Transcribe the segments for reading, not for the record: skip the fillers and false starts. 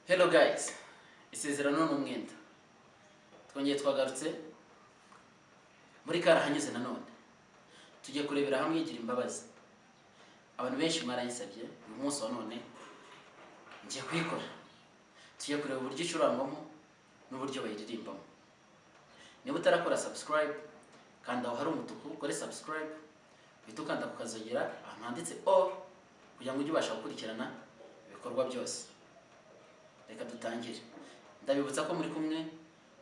Hello guys, isezerano ni umwenda. Twongeye twagarutse muri Karahanyuze nanone. Tugiye kurebera hamwe Gira Imbabazi. Abantu benshi mwarayisabye, uyu munsi wa none ngiye kuyikora. Tugiye kureba uburyo icurangwamo n'uburyo bayiririmbamo. Niba utarakora subscribe, kanda aho hari umutuku ukore subscribe, uhite ukanda ku kazogera ahantu handitse all kugira ngo ujye ubasha gukurikirana ibikorwa byose. Reka dutangire. Ndabibutsa ko muri kumwe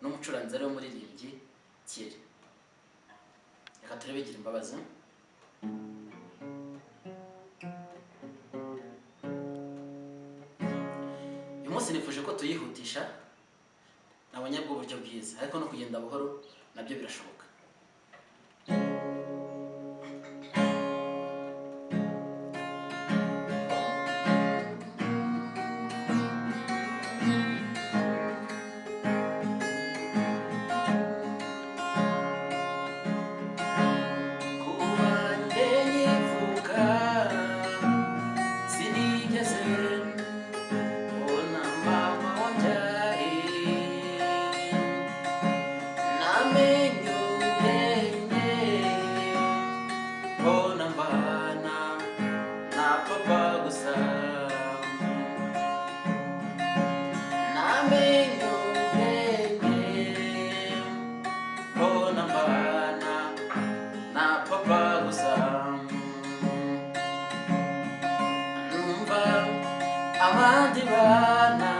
n'umucuranzi ariwe muririmbyi Thierry. Reka turebe Gira Imbabazi. Uyu munsi nifuje ko tuyihutisha, nabonye bwo buryo bwiza, ariko no kugenda buhoro nabyo birashoboka. Kuba njye nyivuka sinigeze mbona mama wambyaye, namenye ubwenge mbona mbana na papa gusa, namenye ubwenge mbona mbana na papa gusa. Numva abandi bana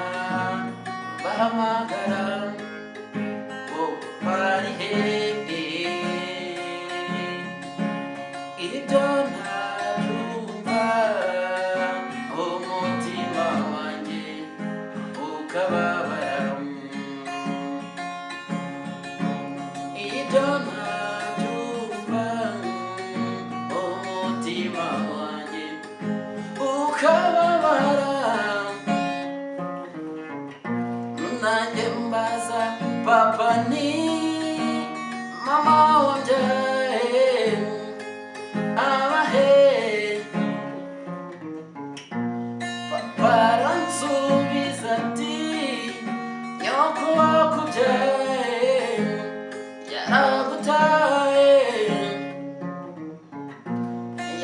bahamagara ngo bari hehe, ibyo ntabyumva umutima wanjye ukababara, ibyo ntabyumva umutima wanjye ukababara. Nanjye mbaza papa ni mama wambyaye abahe, papa aransubiza ati nyoko wakubyaye yaragutaye,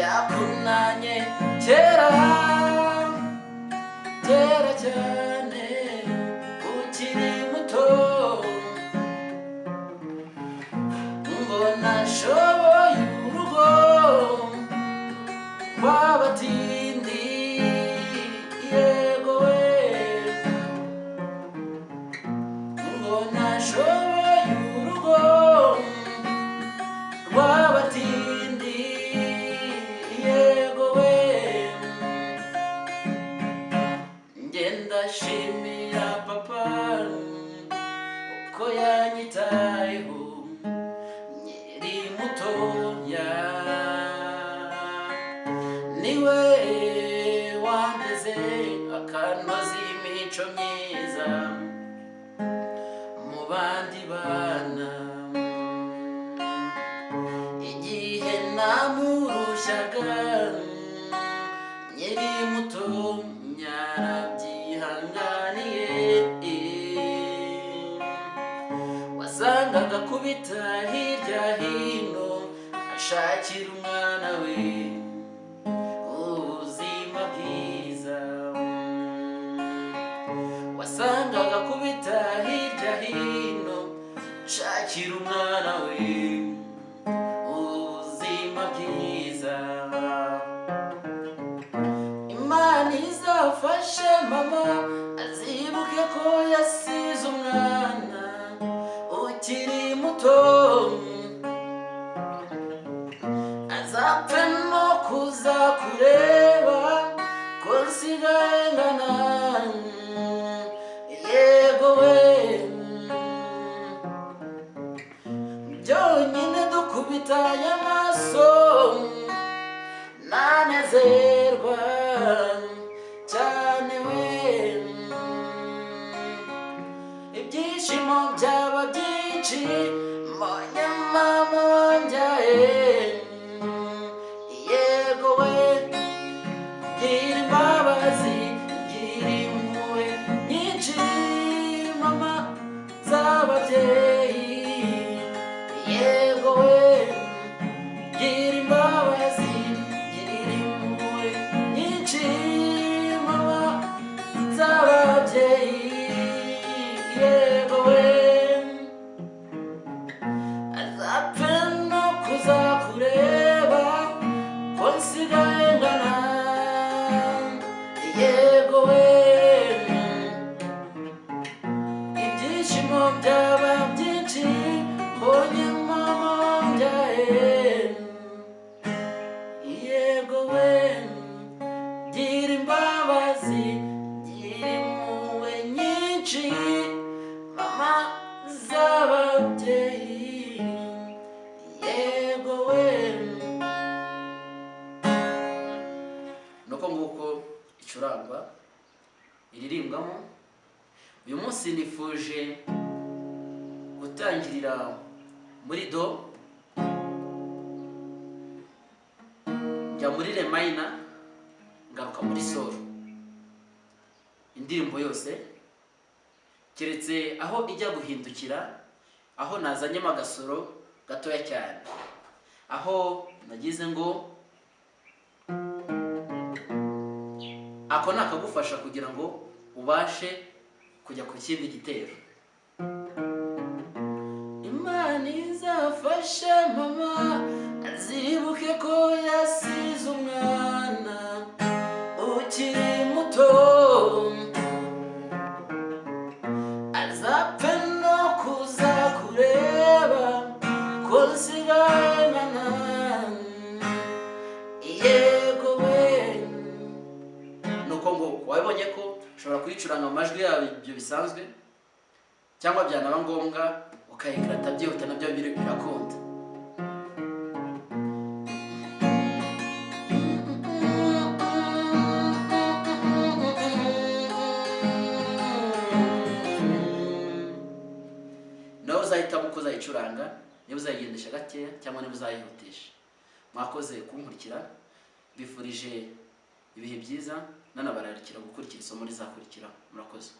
yakunanye kera kera cyane ukiri muto, ngo nashoboye urugo rw'abatindi, yego we, ngo nashoboye urugo rw'abatindi, yego we. Ngenda shimira papa uko yanyitayeho nkiri mutoya, niwe wandeze akantoza imico myiza mu bandi bana. Igihe namurushaga nkiri muto yarabyihanganiye, wasangaga kubita hirya hino ashakira umwana we ubuzima bwiza, wasangaga kubita hirya hino ashakira umwana we ubuzima bwiza. Imana izafashe mama azibuke ko yasize umwana ukiri muto, azapfe no kuza kureba ko nsigaye ngana, yego we. Byonyine dukubitanye amaso nanezerwa cyane we, ibyishimo byaba byinshi mbonye mama wambyaye, yego we. Gira imbabazi, Yego we, ibyishimo byaba byinshi mbonye mama wambyaye. Yego we, gira imbabazi, gira impuhwe nyinshi, mama z'ababyeyi. Yego we. Nuko nguko icurangwa, iririmbwamo. Uyu munsi nifuje gutangirira muri do, njya muri re minor, ngaruka muri sol, indirimbo yose, keretse aho ijya guhindukira, aho nazanyemo agasoro gatoya cyane, aho nagize ngo ako ni akagufasha kugira ngo ubashe kujya ku kindi gitero. Imana izafashe mama azibuke ko yasize umwana ukiri muto, azapfe no kuza kureba ko nsigaye nkana. Yego we. Nuko ngo wabibonye ko ushobora kuyicuranga mu majwi yabyo bisanzwe, cyangwa byanaba ngombwa ukayikarata byihuta, nabyo birakunda. Nawe uzahitamo uko uzayicuranga, niba uzayigendesha gakeya cyangwa niba uzayihutisha. Mwakoze kunkurikira, mbifurije ibihe byiza, nanabararikira gukurikira isomo rizakurikira. Murakoze.